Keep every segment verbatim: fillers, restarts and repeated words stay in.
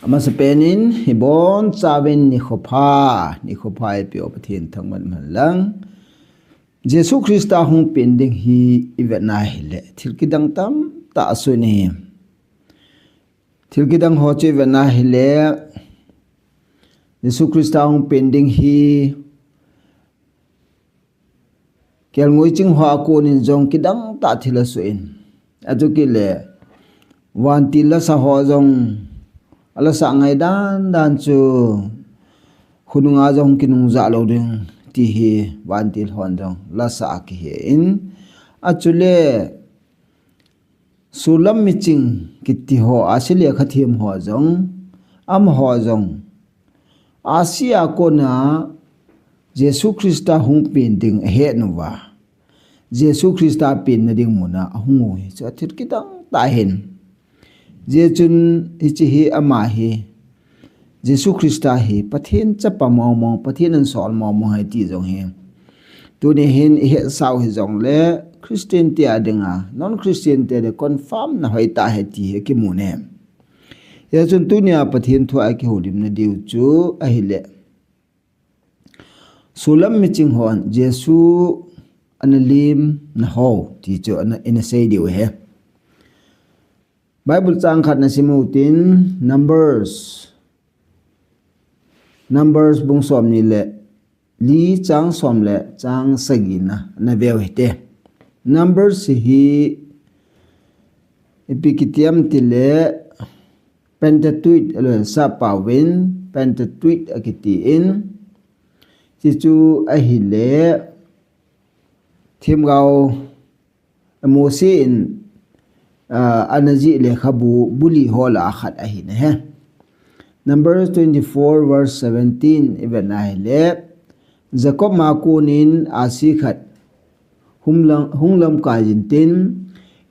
Masapen in, ibon chauvin nikho pha, nikho pha eipeu Pathen thangvah in umhen lang. Jesu Christa hung pen ding hi ivet na hile, thil kidang tamtah asoh in ahi. Thil kidang ho chu ivet na hile, Jesu Christa hung pen ding hi, kelngoi ching ho a konin jong kidang tah thil asoh in. Achu kile, vantil lasa ho jong, alasa ngai dan dan chu, khonunga jong kinung jah lou ding, ti hi vantil hon jong lasa akihe in. Achule, Solam miching kiti ho, ahsi lekha them ho jong, amaho jong, ahsi a kona Jesu Christa hung pen ding ahet uva, Jesu Christa penna ding muna ahung u hi chu athil kidang tah ahin. Hijeh chun hiche hi ama hi Jesu Christa hi Pathen chapa mong mong, Pathen in asol mong mong ahi ti jong hi. Tuni hin ihetsau hijongle, Christian te adinga, non-Christian te adinga confirm na hoitah ahi ti hi kimu e. Hijeh chun tunia Pathen thu a kihoulimna diu chu ahile, Solam miching hon Jesu ana lemna ho ti chu ana, ina sei diu ahi. Bible chang khat nasim utin, Numbers. Numbers bung somni le li chang som le chang sagi na, nave u hite. Numbers hi ipi kiti ham tile Pentateuch, alo, sap pauvin Pentateuch akiti in. Hichu ahile, themgao Mose in, ah, ana jih lekhabu, bu li ho lah a khat ahi nahi. Numbers twenty-four verse seventeen, ivet na hile, Jacob a konin ahsi khat hung lam, hung lamkai jin tin,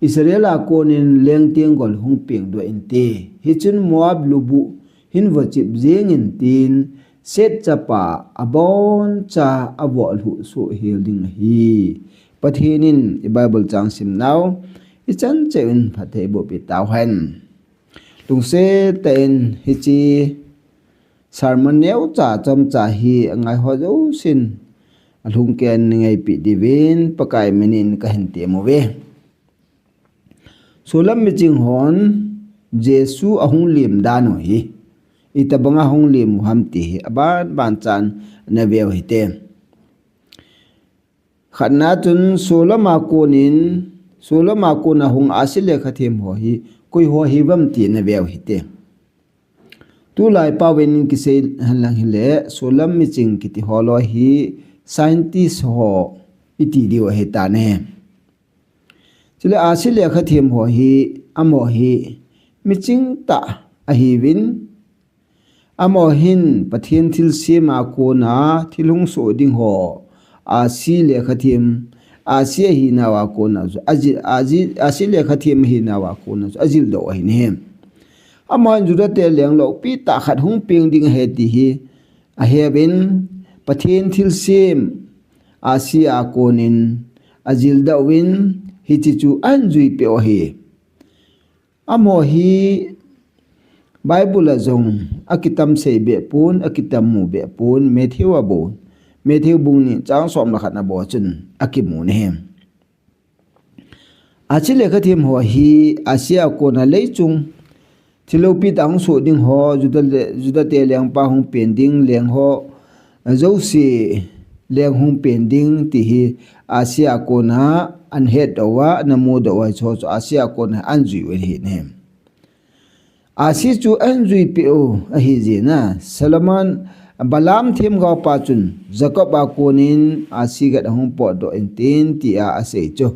Israel a konin leng tenggol hung pengdoh inte. Hichun Moab lubuh hin vochip jeng in tin, Seth chapa aboncha avoh lhuh soh hel ding ahi. Pathen in i Bible chang simnau ichan cheh un phatthei boh peh tauhen. Lungset tah in hiche sermon neocha chomcha hi angai ho jousen alhung kei in neipi diuvin Pakai minin kahin temmu ve. Solam miching hon Jesu ahung lem dan u hi, itobanga hung lem u ham ti hi aban ban chan nave u hite. Khatna chun Solam a konin, Solam a kona hung ahsi lekha them ho hi, koi ho hiuvem ti nave u hite. Tulai paovin kisei henlang hile, Solam miching kiti ho loi hi scientist ho iti diu ahitan ahi. Chule ahsi lekha them ho hi, amaho hi miching tah ahiuvin, amaho hin Pathen thilsem a kona thil hung soh ding ho, ahsi lekha them, ahsi ahinau a kona chu, aji, aji, ahsi lekha them ahinau a kona chu ajildoh u ahi nahi. Amaho hin Juda te leng loupi tah khat hung peng ding ahi ti hi aheuvin, Pathen thilsem ahsi a konin ajildoh uvin, hiche chu ahin juipeh u ahi. Amaho hi Bible a jong akitam sei behpon, akitam mu behpon, Matthew a bou, Matthew bung ni chang som le khat na bou chun akimu nahi. Ahsi lekha them ho hi ahsi a kona leichung thil loupi tah hung soh ding ho, Juda le, Juda te lengpa hung pen ding, leng ho, jouse leng hung pen ding ti hi ahsi a kona ahin hetdoh uva, ahin mudoh uva, hiche chu ahsi a kona ahin jui u ahi nahi. Ahsi chu ahin juipeh u ahi jeh in, Solomon, Balaam themgao pa chun Jacob a konin ahsi khat ahung potdoh intin tia asei chu.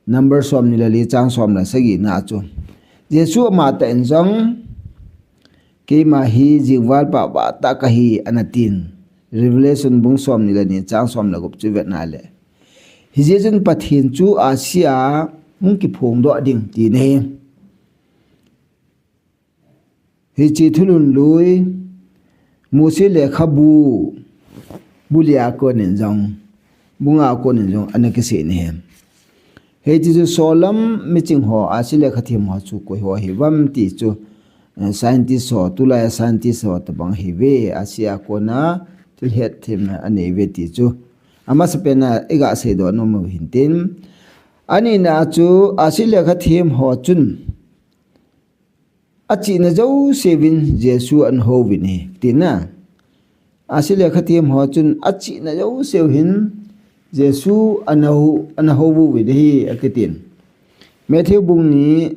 Number somni le li chang som le sagi na chu. Jesu amatah in jong, keima hi jingval pahpah tah kahi ana tin. Revelation bung somni le ni chang som le gup chu ivet na le. Hijeh chun Pathen chu ahsi a hung kiphongdoh ding ti nahi. Hiche thulhun lui, Mose lekhabu, bu li a konin jong, bu nga a konin jong, ana kisei nahi. Hiche chu Solam miching ho, ahsi lekha them ho chu koi ho hiuvem ti chu, eh, scientist ho, tulai scientist ho tabang hive, asia kona thil hetthem anei ve ti chu. Amasapen a iga seidoh nom u hintin. Anina chu, asia lekhathem ho chun achihna jouse uvin Jesu ana houvin ahi, tina. Asia lekhathem ho chun achihna jouse u hin Jesu ana hou, ana hou uvin ahi, akitin. Matthew bung ni,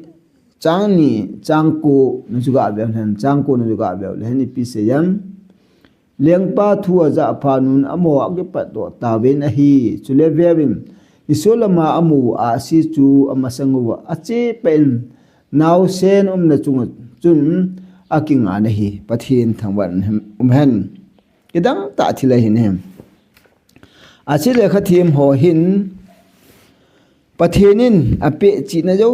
chang ni, chang ko na chu gaveu hen, chang ko na chu gaveu le hen ipi asei em. Lengpa thu ajah phat un amaho akipatdoh tauvin ahi. Chule veuvin, Isor lama amu ahsi chu amasang uva achepah in naosen umna chunga chun akinga ahi. Pathen thangvah in umhen. Kidang tah thil ahin ahi. Asia lekhathem ho hin Pathen in apeh chihna jo